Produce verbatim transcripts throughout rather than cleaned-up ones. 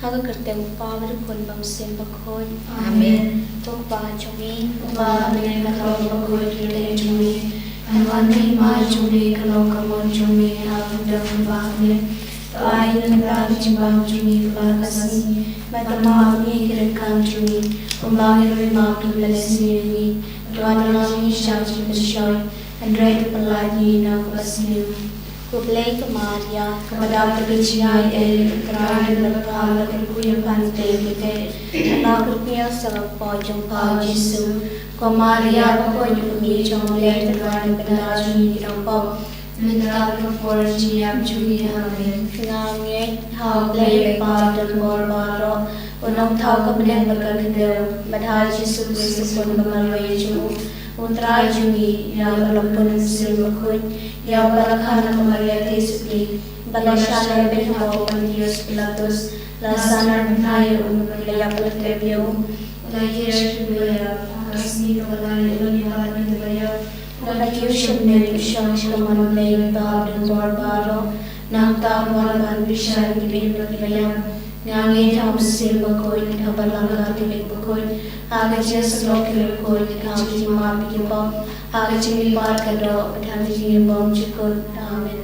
Ha ka kyrteng u Kpa bad u Khun bad u Mynsiem Bakhuid. Amen. Ko Kpa jong ngi uba ha bneng, ka long bakhuid ïa ka kyrteng jong me. Kan wan ka hima jong me, kan long ka mon jong me ha ka bynta kaba ha bneng. To ai ïa ngi mynta ka jingbam jong ngi kaba ha ka sngi. Bad to map ïa ngi ki ryngkat jong ngi kumba ngi ruh ngi map ïa ki kiba leh sniew ïa ngi. To wat ïalam ïa ngi sha ka jingpynshoi, hynrei to pynlait ïa ngi na kaba sniew. Ko Blei ka Maria, kaba dap da ka jingaiei, U Trai u don bad pha, la kyrkhu ïa pha na ka bynta ki kmie, la kyrkhu ïa pha sa ka kpoh jong pha u Jisu. Ko Maria bakhuid, U Kmie jong U Blei, to duwai na ka bynta jong ngi ki nongpop, mynta bad ha ka por jingïap jong ngi. Amen. Nga ngeit ha U Blei U Kpa uba don bor baroh, u nongthaw ka bneng bad ka khyndew, bad ha U Jisu Khrist u Khun ba marwei jong u, U Trai jong ngi, ïa uba la pun u Mynsiem Bakhuid, ïa uba la kha na ka Maria Theisotti, ba la shah lehbeiñ ha u Pontius Pilatus, la sah na ka bnai, u la ïap, la tep ïa u, la ïaishah sha kiba ïap, ha ka sngi kaba lai u la leit pat na kiba ïap, u la kiew sha bneng, u shong sha ka mon U Blei U Kpa uba don bor baroh. Nangta un wan ban pynshai ïa kiba im bad kiba ïap. Nga ngeit ha U Mynsiem Bakhuid, ha ka Balang Katholik bakhuid, ha ka jingïasyllok ki riewkhuid, ha ka jingmap ïa ki pop, ha ka jingmihpat ka doh, bad ha ka jingim bymjukut. Amen.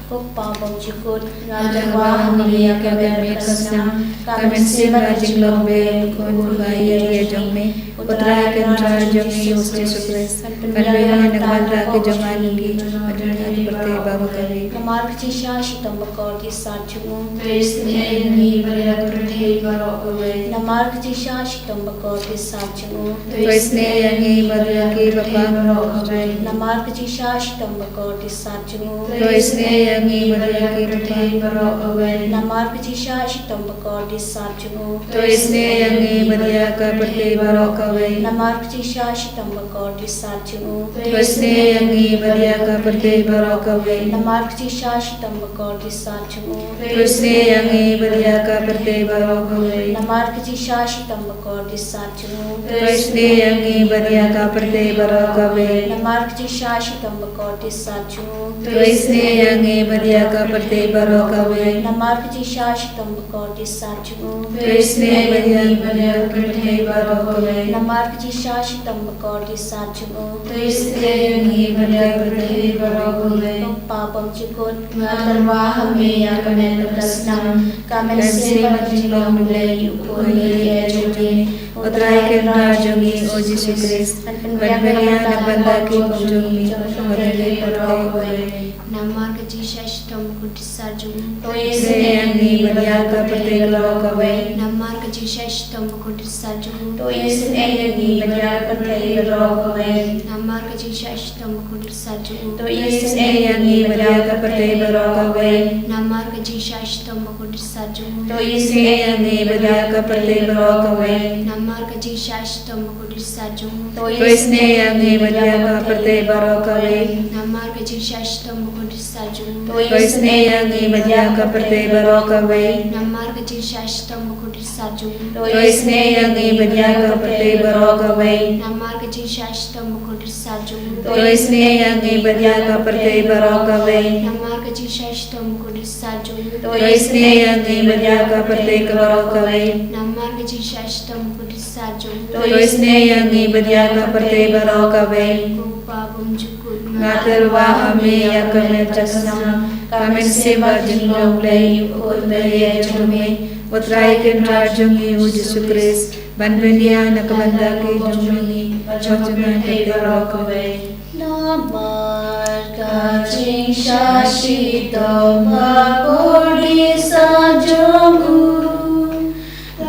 Ko Kpa bymjukut, nga tyrwa ha me ïa ka met bad ka snam, ka mynsiem bad ka jinglong blei u Khun uba ïeit jong me, U Trai Kynrad jong ngi U Jisu Khrist, ban pynbiang na ka bynta ki jong ngi bad na ka bynta ka pyrthei baroh kawei. Namar ka jingshah shitom bakordit sat jong u, to isynei ïa ngi bad ïa ka pyrthei baroh kawei. Namar ka jingshah shitom bakordit sat jong u, to isynei ïa ngi bad ïa ki bapang baroh kawei. Namar ka jingshah shitom bakordit sat jong u, to isynei ïa ngi bad ïa ka pyrthei baroh kawei. Namar ka jingshah shitom bakordit sat jong u, to isynei ïa ngi bad ïa ka pyrthei baroh kawei. Namar ka jingshah shitom bakordit sat jong u, to isynei ïa ngi bad ïa ka pyrthei baroh kawei. Namar ka jingshah shitom bakordit sat jong u, to isynei ïa ngi bad ïa ka pyrthei baroh kawei. Namar ka jingshah shitom bakordit sat jong u, to isynei ïa ngi bad ïa ka pyrthei baroh kawei. Namar ka jingshah shitom bakordit sat jong u, to isynei ïa ngi bad ïa ka pyrthei baroh kawei. Namar ka jingshah shitom bakordit sat jong u, to isynei ïa ngi bad ïa ka pyrthei baroh kawei. Namar ka jingshah shitom bakordit sat jong u, to isynei ïa ngi bad ïa ka pyrthei baroh kawei. Ko Kpa bymjukut, nga tyrwa ha me ïa ka met bad ka snam, ka mynsiem bad ka jinglong blei u Khun uba ïeit jong me, U Trai Kynrad jong ngi U Jisu Khrist, ban pynbiang na ka bynta ki pop jong ngi bad ïa ka pyrthei baroh kawei. Namar ka jingshah shitom bakordit sat jong u, to isynei ïa ngi bad ïa ka pyrthei baroh kawei. Namar ka jingshah shitom bakordit sat jong u, to isynei ïa ngi bad ïa ka pyrthei baroh kawei. Namar ka jingshah shitom bakordit sat jong u, to isynei ïa ngi bad ïa ka pyrthei baroh kawei. Namar ka jingshah shitom bakordit sat jong u, to isynei ïa ngi bad ïa ka pyrthei baroh kawei. Namar ka jingshah shitom bakordit sat jong u, to isynei ïa ngi bad ïa ka pyrthei baroh kawei. Namar ka jingshah shitom bakordit sat jong u, to isynei ïa ngi bad ïa ka pyrthei baroh kawei. Namar ka jingshah shitom bakordit sat jong u, to isynei ïa ngi bad ïa ka pyrthei baroh kawei. Namar ka jingshah shitom bakordit sat jong u, to isynei ïa ngi bad ïa ka pyrthei baroh kawei. Namar ka jingshah shitom bakordit sat jong u, to isynei ïa ngi bad ïa ka pyrthei baroh kawei. Namar ka jingshah shitom bakordit sat jong u, to isynei ïa ngi bad ïa ka pyrthei baroh kawei. Ko Kpa bymjukut, nga tyrwa ha me ïa ka met bad ka snam, ka mynsiem bad jinglong blei u Khun uba ïeit jong me, U Trai Kynrad jong ngi U Jisu Khrist, ban pynbiang na ka bynta ki jong ngi bad jong ka pyrthei baroh kawei. Namar ka jingshah shitom bakordit sat jong u,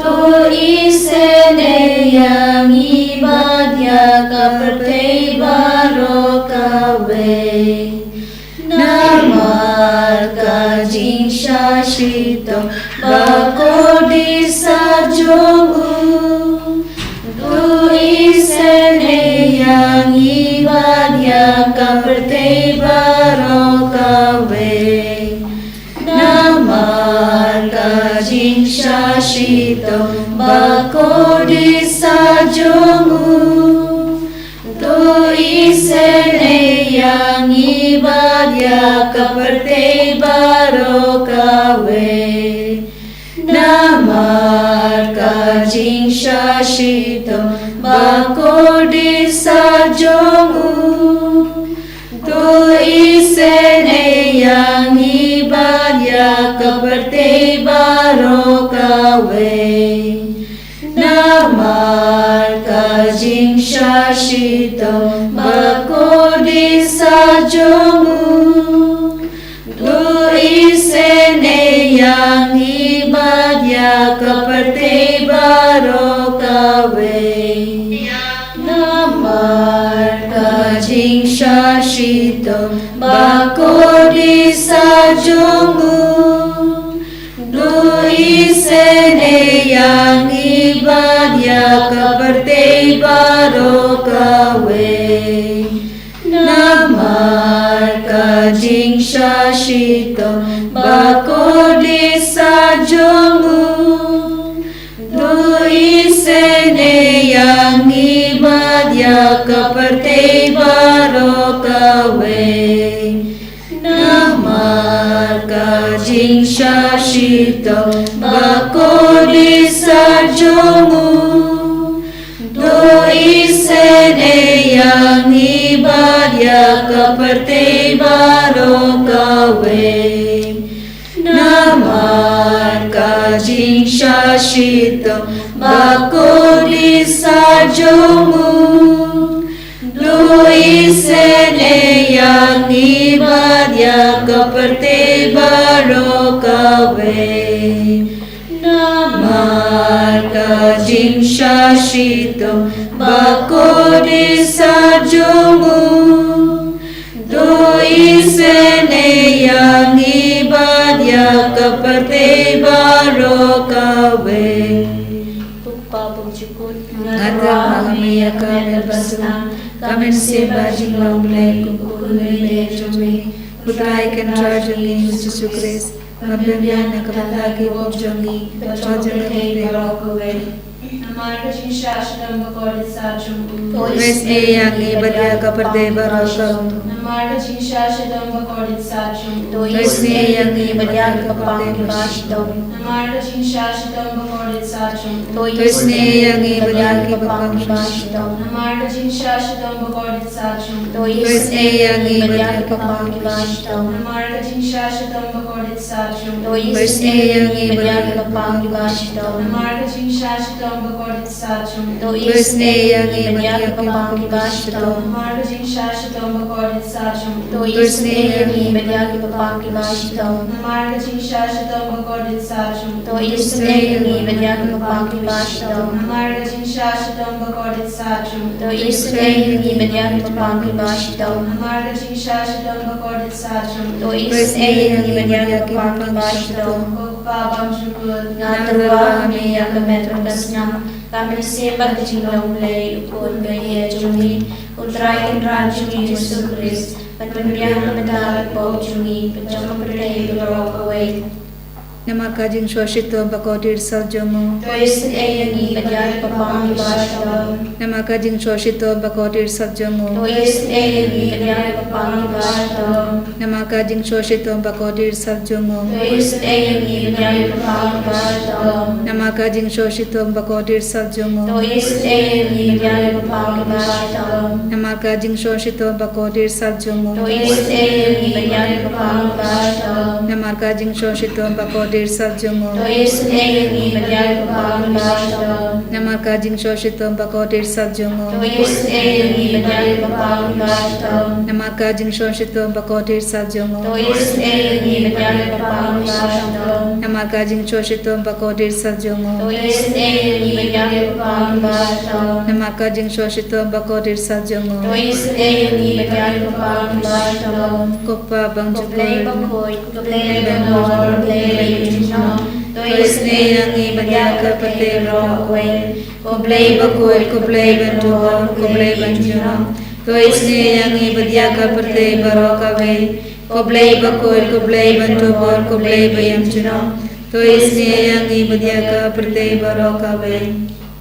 to isynei ïa ngi bad ïa ka pyrthei baroh kawei. Namar ka jingshah shitom bakordit sat jong u, to isynei ïa ngi bad ïa ka pyrthei baroh kawei. Namar ka jingshah shitom bakordit sat jong u, to isynei ïa ngi bad ïa ka pyrthei baroh kawei. Namar shitom ba kordit sha jong u. To isynei ïa ngi bad ïa ka pyrthei baroh kawei. Namar ka jingshah shitom ba kordit sha jong u. To isynei ïa ngi bad ïa ka pyrthei baroh kawei. Namar ka jingshah shitom ba kordit sha jong u. To isynei ïa ngi bad ïa ka pyrthei baroh kawei. Namar ka jingshah shitom ba kordit sha jong u. To isynei ïa ngi bad ïa ka pyrthei baroh kawei. Namar ka jingshah shitom ba kordit sha jong u. To isynei ïa ngi bad ïa ka pyrthei baroh kawei. Namar ka jingshah shitom ba kordit sha jong u. To isynei ïa ngi bad ïa ka pyrthei baroh kawei. Namar ka jingshah shitom ba kordit sha jong u. To isynei ïa ngi bad ïa ka pyrthei baroh kawei. Ko Kpa bymjukut, nga tyrwa ha me ïa ka met ba snam, ka mynsiem ba jinglong Blei, kum u kynrad jong me, U Trai Kynrad jong ngi U Jisu Khrist, ban pynbiang na ka bynta ki pop jong ngi bad jong ka pyrthei baroh kawei. Namar ka jingshah shitom ba kordit sha jong u. To isynei ïa ngi bad ïa ka pyrthei baroh kawei. Namar ka jingshah shitom ba kordit sha jong u. To isynei ïa ngi bad ïa ka pang kiba shitom. Namar ka jingshah shitom ba kordit sha jong u. To isynei ïa ngi bad ïa ka pang kiba shitom. Namar ka jingshah shitom ba kordit sha jong u. To isynei ïa ngi bad ïa ka pang kiba shitom. Namar ka jingshah shitom ba kordit sha jong u. To isynei ïa ngi bad ïa ka pang kiba shitom. Namar ka jingshah shitom ba kordit sha jong u. To isynei ïa ngi bad ïa ka pang kiba shitom. Namar ka jingshah shitom ba kordit sha jong u. To isynei ïa ngi bad ïa ka pang kiba shitom. Namar ka jingshah shitom ba kordit sha jong u. To isynei ïa ngi bad ïa ka pang kiba shitom. Namar ka jingshah shitom ba kordit sha jong u. To isynei ïa ngi bad ïa ka pang kiba shitom. Namar ka jingshah shitom ba kordit sha jong u. To isynei ïa ngi bad ïa ka pang kiba shitom. Ko Kpa bymjukut, nga tyrwa ha me ïa ka met ba snam, ka mynsiem bad ka jinglong Blei, U Khun ba ïeit jong ngi, U Trai Kynrad jong ngi U Jisu Khrist, ban pynbiang na ka bynta ki pop jong ngi bad jong ka pyrthei baroh kawei. Namar ka jingshah shitom ba kordit sha jong u. To isynei ïa ngi bad ïa ka pang kiba shitom. Namar ka jingshah shitom ba kordit sha jong u. To isynei ïa ngi bad ïa ka pang kiba shitom. Namar ka jingshah shitom ba kordit sha jong u. To isynei ïa ngi bad ïa ka pang kiba shitom. Namar ka jingshah shitom ba kordit sha jong u. To isynei ïa ngi bad ïa ka pang kiba shitom. Namar ka jingshah shitom ba kordit sha jong u. To isynei ïa ngi bad ïa ka pang kiba shitom. Namar ka jingshah shitom ba kordit sha jong u. To isynei ïa ngi bad ïa ka pang kiba shitom. Namar ka jingshah shitom ba kordit sha jong u. To isynei ïa ngi bad ïa ka pang kiba shitom. Namar ka jingshah shitom ba kordit sha jong u. To isynei ïa ngi bad ïa ka pang kiba shitom. Namar ka jingshah shitom ba kordit sha jong u. To isynei ïa ngi bad ïa ka pang kiba shitom. Namar ka jingshah shitom ba kordit sha jong u. To isynei ïa ngi bad ïa ka pang kiba shitom. Ko Kpa bymjukut. Ko Blei bakhuid, ko Blei ban dur, ko Blei ba ïeit junom. To isynei ïa ngi bad ïa ka pyrthei baroh kawei. Ko Blei bakhuid, ko Blei ban dur, ko Blei ba ïeit junom. To isynei ïa ngi bad ïa ka pyrthei baroh kawei. Ko Blei bakhuid, ko Blei ban dur, ko Blei ba ïeit junom. To isynei ïa ngi bad ïa ka pyrthei baroh kawei.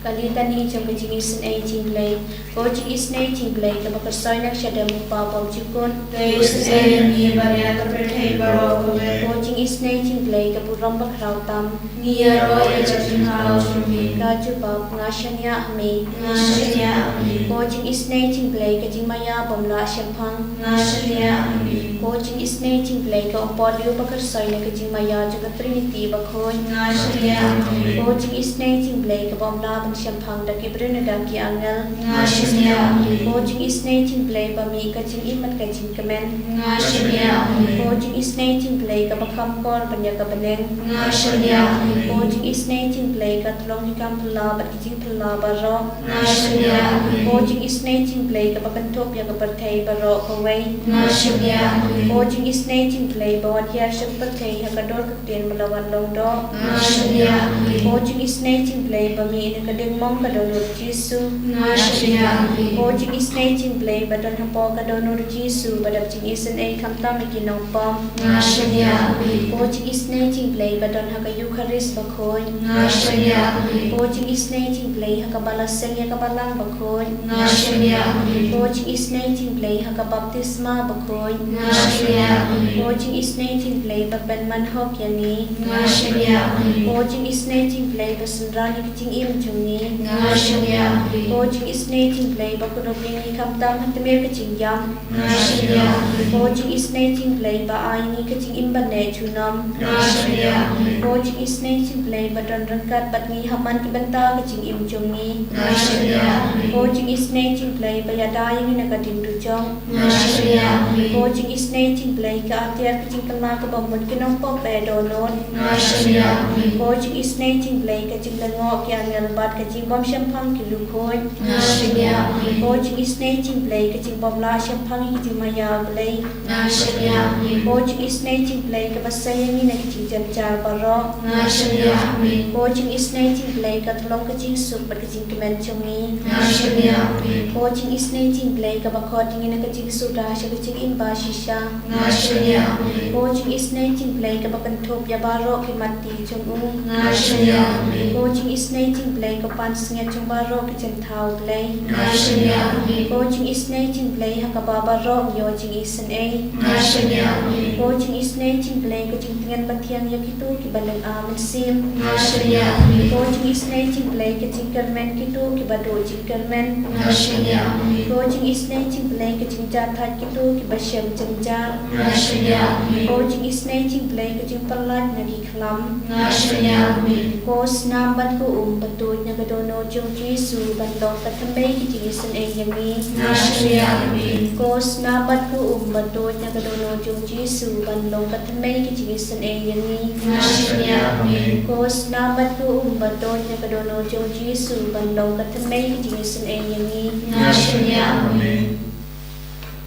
Ka litani jong ka jingisynei jong U Blei. Ko jingisynei jong U Blei, kaba khuslai na ka shadem U Kpa bymjukut. To isynei ïa ngi bad ïa ka pyrthei baroh kawei. Ko jingisynei jong U Blei, ka burom bakhraw tam. Ngi ïaroh ïa ka jingkhaw jong me. Ka jubab, nga shaniah ha me. Nga shaniah ha me. Ko jingisynei jong U Blei, ka jingmaïa bym lah shemphang. Nga shaniah ha me. Ko jingisynei jong U Blei, ka umpot ïa u ba khuslai na ka jingmaïa jong ka Trinity bakhuid. Nga shaniah ha me. Ko jingisynei jong U Blei, kaba ym lah ban shemphang da ki briew ne da ki angel. Nga shaniah ha me. Ko jingisynei jong U Blei, ba mih ka jingim bad ka jingkmen. Nga shaniah ha me. Ko jingisynei jong U Blei, kaba kham kor ban ïa ka bneng. Nga shaniah ha me. Ko jingisynei jong U Blei, ka tyllong ki kam phylla bad ki jingphylla baroh. Nga shaniah ha me. Ko jingisynei jong U Blei, kaba kynthup ïa ka pyrthei baroh kawei. Nga shaniah ha me. Ko jingisynei jong U Blei, ba wan hiar sha ka pyrthei ha ka dur ka ktien ba la wan long doh. Nga shaniah ha me. Ko jingisynei jong U Blei, ba mih na ka diengmong ka dohnud Jisu. Nga shaniah ha me. Ko jingisynei jong U Blei, ba don hapoh ka dohnud Jisu, ba dap jingisynei khamtam ïa ki nongpop. Nga shaniah ha me. Ko jingisynei jong U Blei, ba don ha ka Eukharist bakhuid. Nga shaniah ha me. Ko jingisynei jong U Blei, ha kaba la seng ïa ka balang bakhuid. Nga shaniah ha me. Ko jingisynei jong U Blei, ha ka baptisma bakhuid. Nga shaniah ha me. Ko jingisynei jong U Blei, ba pynman hok ïa ngi. Nga shaniah ha me. Ko jingisynei jong U Blei, ba synran ïa ka jingim jong ngi. Nga shaniah ha me. Ko jingisynei jong U Blei, ba kurup ïa ngi khamtam ha tmier ka jingïap. Nga shaniah ha me. Ko jingisynei jong U Blei, ba ai ïa ngi ka jingim ban neh junom. Nga shaniah ha me. Ko jingisynei jong U Blei, ba don ryngkat bad ngi ha man ki bynta ka jingim jong ngi. Nga shaniah ha me. Ko jingisynei jong U Blei, ba ïada ïa ngi na ka dieng dujok. Nga shaniah ha me. Ko jingisynei jong U Blei, ka atiar ka jingkylla kaba mut ki nongpop ba ïa dohnud. Nga shaniah ha me. Ko jingisynei jong U Blei, ka jinglyngngoh ki angel bad ka jingbymshemphang ki lukhuid. Nga shaniah ha me. Ko jingisynei jong U Blei, ka jingbymlah shemphang ïa ka jingmaïa U Blei. Nga shaniah ha me. Ko jingisynei jong U Blei, kaba sei ïa ngi na ki jingjynjar baroh. Nga shaniah ha me. Ko jingisynei jong U Blei, ka tyllong ka jingsuk bad ka jingkmen jong ngi. Nga shaniah ha me. Ko jingisynei jong U Blei, kaba khot ïa ngi na ka jingsuda sha ka jingim bashisha. Nga shaniah ha me. Ko jingisynei jong U Blei, kaba kynthup ïa baroh ki matti jong u. Nga shaniah ha me. Ko jingisynei jong U Blei, ka pansngiat jong baroh ki jingthaw Blei. Nga shaniah ha me. Ko jingisynei jong U Blei, ha kaba baroh ïoh jingisynei. Nga shaniah ha me. Ko jingisynei jong U Blei, ka jingtngen bathiang ïa kito kiba lynga mynsiem. Nga shaniah ha me. Ko jingisynei jong U Blei, ka jingkyrmen kito kiba duh jingkyrmen. Nga shaniah ha me. Ko jingisynei jong U Blei, ka jingjahthait kito kiba shem jynjar. Nga shaniah ha me. Ko jingisynei jong U Blei, ka jingpyllait na ki khlam. Nga shaniah ha me. Ko snam bad ko um ba tuid na ka dohnud jong U Jisu ban long ka thymmei ka jingisynei ïa ngi. Nga shaniah ha me. Ko snam bad ko um ba tuid na ka dohnud jong U Jisu ban long ka thymmei ka jingisynei ïa ngi. Nga shaniah ha me. Ko snam bad ko um ba tuid na ka dohnud jong U Jisu ban long ka thymmei ka jingisynei ïa ngi. Nga shaniah ha me.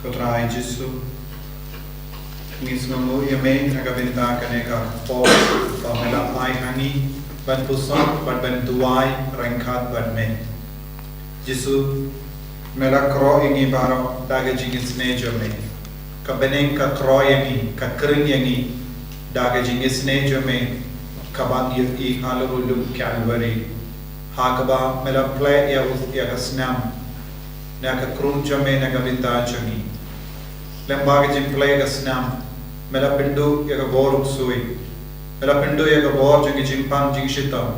Ko Trai Jisu, ngi sngewnguh ïa me na ka bynta kane ka por ba me la ai ha ngi ban puson bad ban duwai ryngkat bad me. Jisu, me la kroh ïa ngi baroh da ka jingisynei jong me. Ka bneng ka kroh ïa ngi, ka kring ïa ngi da ka jingisynei jong me kaba ngi ïohi halor u lum Kalbari, ha kaba me la plie ïa u, ïa ka snam na ka krung jong me na ka bynta jong ngi. Lyngba ka jingplie ka snam, me la pynduh ïa ka bor u ksuid. Me la pynduh ïa ka bor jong ka jingpang jingshitom.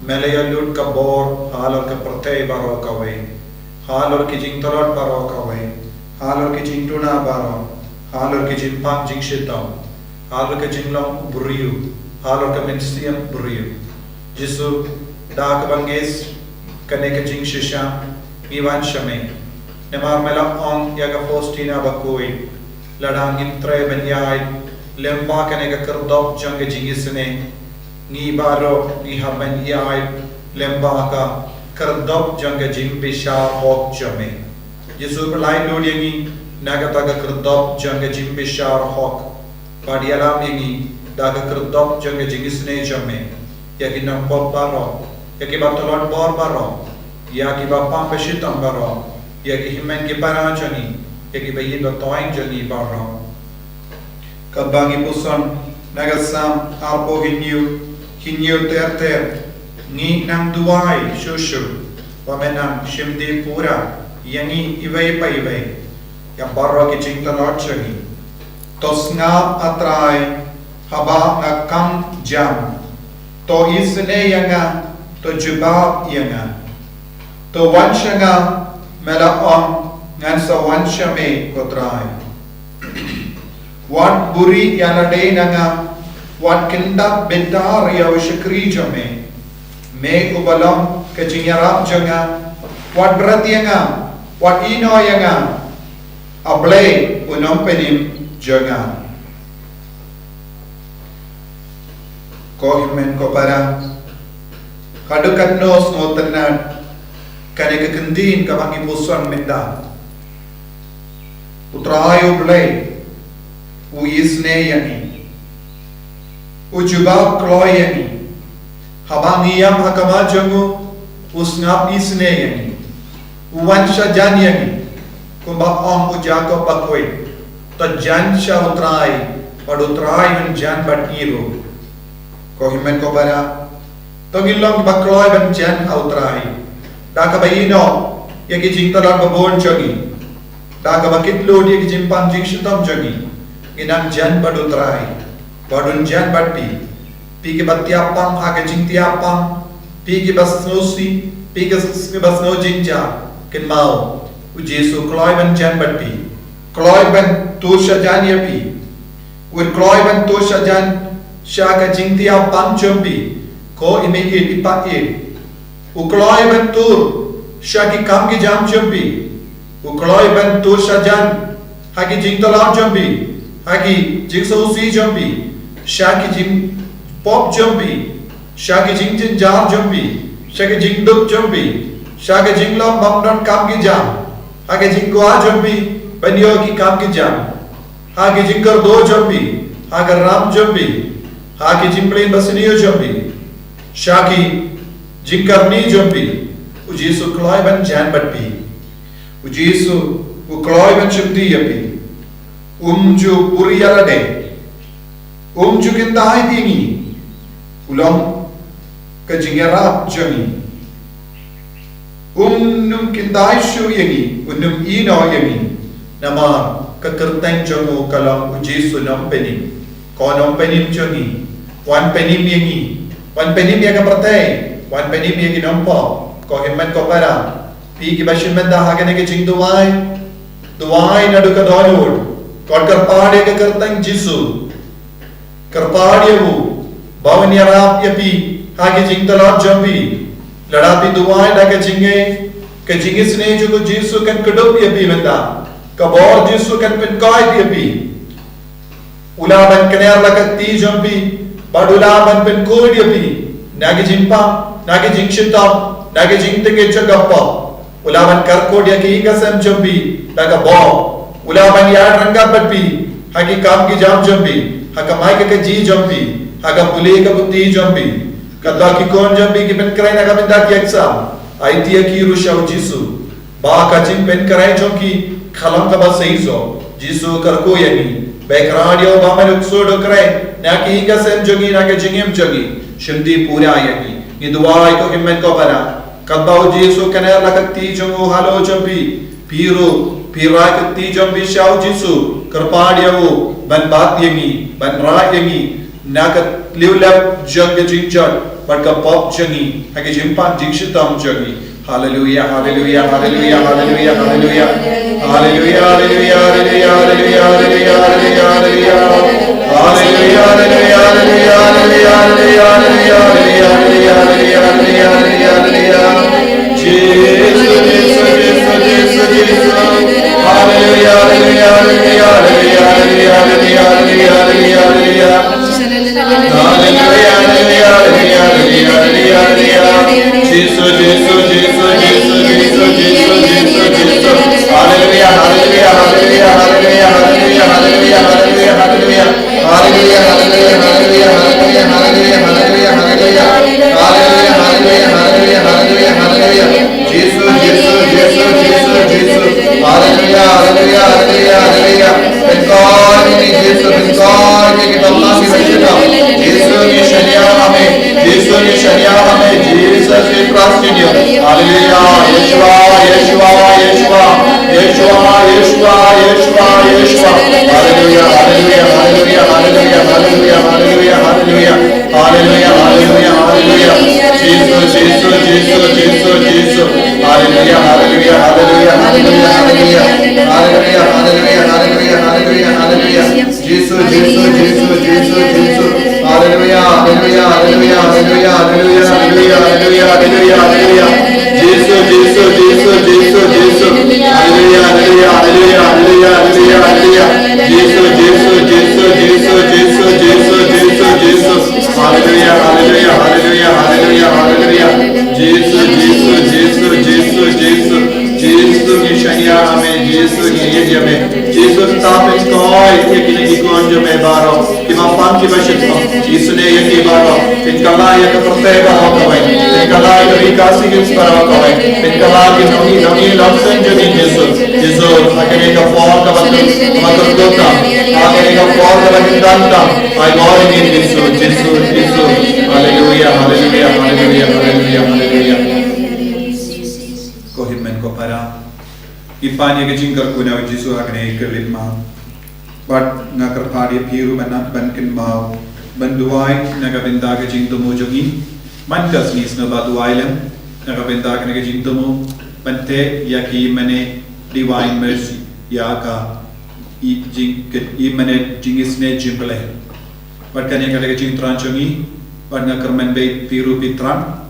Me la ïalut ka bor halor ka pyrthei baroh kawei, halor ki jingtlot baroh kawei, halor ki jingduna baroh, halor ki jingpang jingshitom, halor ka jinglong briew, halor ka mynsiem briew. Jisu, da kaba ngeit kane ka jingshisha, ngi wan sha me. Namar me la ong ïa ka Faustina bakhuid, lada ngim trei ban ïaid lyngba kane ka kyrdop jong ka jingisynei, ngi baroh ngi hap ban ïaid lyngba ka kyrdop jong ka jingbishar hok jong me. Jisu, pyllait lut ïa ngi na kata ka kyrdop jong ka jingbishar hok. Bad ïalam ïa ngi da ka kyrdop jong ka jingisynei jong me, ïa ki nongpop baroh, ïa kiba tlot bor baroh, ïa kiba pang bashitom baroh, ïa ki hynmen ki para jong ngi, ïa kiba ïeit ba toiñ jong ngi baroh. Kaba ngi puson na ka Salm arphew hynñiew, hynñiew ter ter. Ngi nang duwai shuh shuh ba men nang shim die pura ïa ngi iwei pa iwei, ïa baroh ki jingtlot jong ngi. To sngap, A Trai, haba nga kam jam. To isynei ïa nga, to jubab ïa nga. To wan sha nga, me la ong, ngan sa wan sha me, ko Trai. Wat buhrieh ïa lade na nga, wat kyndat bitar ïa u shakri jong me. Me uba long ka jingïarap jong nga, wat bret ïa nga, wat ïehnoh ïa nga, A Blei u nongpynim jong nga. Ko hynmen ko para, haduh katno sngewtynnad kane ka kyntien kaba ngi puson mynta. U Trai U Blei u isynei ïa ngi. U jubab kloi ïa ngi. Haba ngi ïam ha khmat jong u, u sngap isynei ïa ngi. U wan sha jan ïa ngi. Kumba ong u Jakob bakhuid, to jan sha U Trai, bad U Trai un jan bad ngi ruh. Ko hynmen ko para, to ngin long kiba kloi ban jan ha U Trai da kaba ïehnoh ïa ki jingtlot ba bun jong ngi, da kaba kit lut ïa ki jingpang jingshitom jong ngi. Ngin nang jan bad U Trai, bad un jan bad phi. Phi kiba thiah pang ha ka jingthiah pang, phi kiba sngewsih, phi kiba sngewjynjar, kynmaw, u Jisu u kloi ban jan bad phi. U kloi ban tur sha jan ïa phi. U kloi ban tur sha jan sha ka jingthiah pang jong phi, ko i mei ïeit i pa ïeit. U kloi ban tur sha ki kam ki jam jong phi. U kloi ban tur sha jan ha ki jingtlot jong phi, ha ki jingsngewsih jong phi, sha ki jingpop jong phi, sha ki jingjynjar jong phi, sha ki jingduk jong phi, sha ki jinglong bym don kam ki jam, ha ki jingkwah jong phi ban ïoh ki kam ki jam, ha ki jingkyrduh jong phi, ha ka ram jong phi, ha ki jingpyllait basniew jong phi, sha ki jingkarni jong phi. U Jisu u kloi ban jan bad phi. U Jisu u kloi ban shim die ïa phi. Um ju buhrieh ïa lade. Um ju kyntait ïa ngi. U long ka jingïarap jong ngi. Um nym kyntait shuh ïa ngi, um nym ïehnoh ïa ngi. Namar ka kyrteng jong u ka long U Jisu u nongpynim. Ko nongpynim jong ngi, wan pynim ïa ngi. Wan pynim ïa ka pyrthei, wan pynim ïa ki nongpop. Ko hynmen ko para, phi kiba shim bynta ha kane ka jingduwai, duwai naduh ka dohnud. Ko kyrpad ïa ka kyrteng Jisu. Kyrpad ïa u ba un ïarap ïa phi ha ki jingtlot jong phi. Lada phi duwai da ka jingngeit, ka jingisynei jong u Jisu kan kdup ïa phi mynta. Ka bor Jisu kan pynkoit ïa phi. U lah ban kner la ka kti jong phi, bad u lah ban pynkhuid ïa phi na ki jingpang, na ki jingshitom, na ki jingtngit jong ka pop. U lah ban kyrkhu ïa ka ïing ka sem jong phi da ka bor. U lah ban ïaid ryngkat bad phi ha ki kam ki jam jong phi, ha ka kamai ka kajih jong phi, ha ka pule ka puthi jong phi. Katba ki khun jong phi ki pynkhreh na ka bynta ki exam, aiti ïa ki ruh sha u Jisu. Ba ka jingpynkhreh jong ki ka long kaba seisoh. Jisu u kyrkhu ïa ngi. Bad kyrpad ïa u ba men u ksuid u khreh na ka ïing ka sem jong ngi, na ka jingim jong ngi. Shim die pura ïa ngi. Ngi duwai, ko hynmen ko para, katba u Jisu u kner la ka kti jong u halor jong phi, phi ruh phi rai ka kti jong phi sha u Jisu. Kyrpad ïa u ban bat ïa ngi, ban rai ïa ngi na ka tliewlep jong ka jingjot bad ka pop jong ngi, ha ka jingpang jingshitom jong ngi. Haleluia, haleluia, haleluia, haleluia, haleluia. Haleluia, haleluia, haleluia, haleluia, haleluia, haleluia. Haleluia, haleluia, haleluia, haleluia, haleluia, haleluia. Jisu, Jisu, Jisu, Jisu, Jisu. Haleluia, haleluia, haleluia, haleluia. Haleluia, haleluia, haleluia, haleluia, haleluia. Haleluia, haleluia, haleluia, haleluia, haleluia. Jisu, Jisu, Jisu, Jisu, Jisu, Jisu, Jisu, Jisu. Haleluia, haleluia, haleluia, haleluia, haleluia, haleluia, haleluia, haleluia. Haleluia, haleluia, haleluia, haleluia, haleluia, haleluia, haleluia. Haleluia, haleluia, haleluia, haleluia, haleluia. Jisu, Jisu, Jisu, Jisu, Jisu. Haleluia, haleluia, haleluia, haleluia. Pynkhuid ïa ngi Jisu, pynkhuid ïa ngi, to ma ngi ba shitom. Jisu ngi shaniah ha me, Jisu ngi shaniah ha me, Jisu. Hallelujah, Yeshua, Yeshua, Yeshua. Hallelujah, hallelujah, hallelujah, hallelujah, hallelujah, hallelujah, hallelujah, hallelujah. Jesus, Jesus, Jesus, Jesus, Jesus. Hallelujah, hallelujah, hallelujah, hallelujah, hallelujah. Hallelujah, hallelujah, hallelujah, hallelujah, hallelujah. Jesus, Jesus, Jesus, Jesus, Jesus. Hallelujah, hallelujah, hallelujah, hallelujah. Jesus, Jesus, Jesus, Jesus, Jesus. Hallelujah, hallelujah, hallelujah, hallelujah, hallelujah, hallelujah. Jesus, Jesus, Jesus, Jesus, Jesus, Jesus, Jesus, Jesus. Hallelujah, hallelujah, hallelujah, hallelujah, hallelujah. Jesus, Jesus, Jesus, Jesus, Jesus. Jesus, ngi shaniah ïa me, Jesus, ngi ïeit ïa me. Jesus, ta pynskhem ïa kine ki khun jong me baroh, kiba pang kiba shiteng. Isynei ïa ki baroh, pynkylla ïa ka pyrthei baroh kawei, pynkylla ïa ka Ri Khasi Hills baroh kawei, pynkylla ki nongïalam, nongïalam seng jong ngi, Jesus. Jesus, ha kane ka por kaba kyrkhu, kaba kyrkhu tam, ha kane ka por kaba kyrkhu tam, ai Lord, ngi Jesus, Jesus, Jesus. Hallelujah, hallelujah, hallelujah, hallelujah, hallelujah. Ko hynmen ko para, ngi pan ïa ka jingkyrkhu na u Jisu ha kane ka khyllipmat. Bad nga kyrpad ïa phi ruh ban, ban kynmaw ban duwai na ka bynta ka jingthmu jong ngi. Man ka sngi sngewbha duwai lem na ka bynta kane ka jingthmu, ban teh ïa ki mane Divine Mercy, ïa ka i jing, i mane jingisynei jong U Blei. Bad kane ka dei ka jingthrang jong ngi, bad nga kyrmen ba phi ruh phi thrang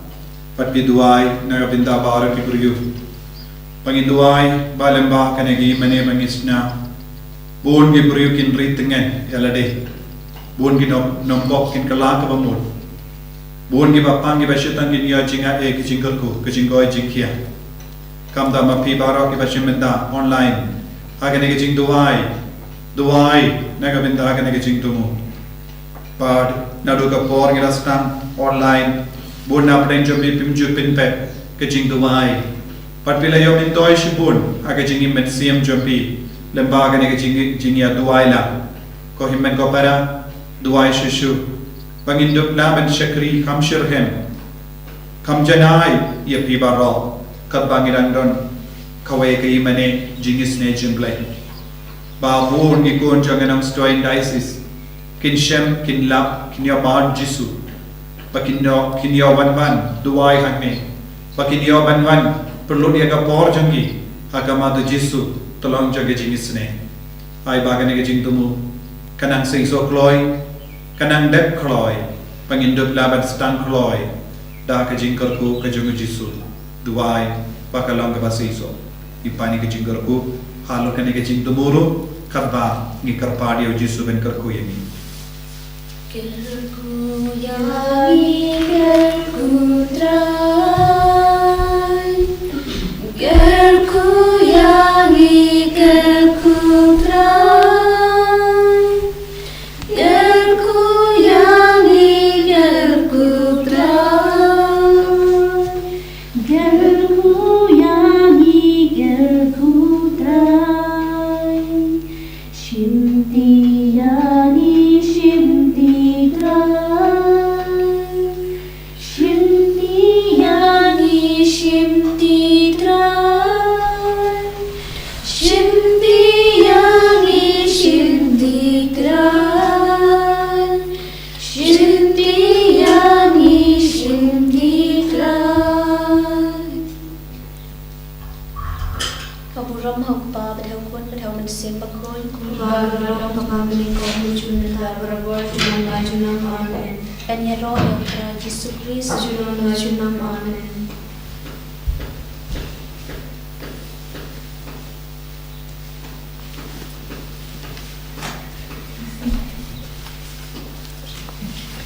bad phi duwai na ka bynta baroh ki briew. Ba ngin duwai ba lem bad kane ka i mane ba ngi sna, bun ki briew kin ri tyngen ïa lade. Bun ki nong, nongpop kin kylla kaba mut. Bun kiba pang kiba shiteng kin ïoh jingaiei, ka jingkyrkhu, ka jingkoit jingkhiah. Kumta ma phi baroh kiba shim bynta online ha kane ka jingduwai, duwai na ka bynta kane ka jingthmu. Bad naduh ka por ngi la sdang online, bun na pdeng jong phi phim ju pynpep ka jingduwai. Bad phi la ïoh myntoi shibun ha ka jingim mynsiem jong phi lem bad kane ka jing, jingïaduwai la. Ko hynmen ko para, duwai shuh shuh ba ngin dup lah ban shakri kham shitrhem, kham janai ïa phi baroh, katba ngi dang don kawei ka i mane jingisynei jong U Blei. Ba bun ki khun jong ka Nongstoiñ Diocese kin shem, kin lap, kin ïoh bad u Jisu. Ba kin ïoh, kin ïoh ban wan duwai hangne. Ba kin ïoh ban wan pynlut ïa ka por jong ki ha khmat u Jisu, Tlot jong ka jingisynei. Ai ba kane ka jingthmu ka nang seisoh kloi, ka nang dep kloi, ba ngin dup lah ban sdang kloi da ka jingkyrkhu ka jong u Jisu. Duwai ba ka long kaba seisoh. Ngi pan ïa ka jingkyrkhu halor kane ka jingthmu ruh, katba ngi kyrpad ïa u Jisu ban kyrkhu ïa ngi. Kyrkhu ïa ngi, kyrkhu Trai. Kyrkhu ïa ngi, kyrkhu Trai. Kyrkhu ïa ngi, kyrkhu Trai. Kyrkhu ïa ngi, kyrkhu Trai. Shim ti ïa ngi, shim ti Trai. Shim ti ïa ngi, shim ti Trai. Shim ti ïa ngi, shim ti Trai. Shim ti ïa ngi, shim ti Trai. Ka burom ha u Kpa bad ha u Khun bad ha u Mynsiem Bakhuid. Kumba ka la long, kumba ka la long, mynta bad barabor, junom la junom. Amen. Ban ïaroh ïa u Trai Jisu Khrist. Junom la junom. Amen.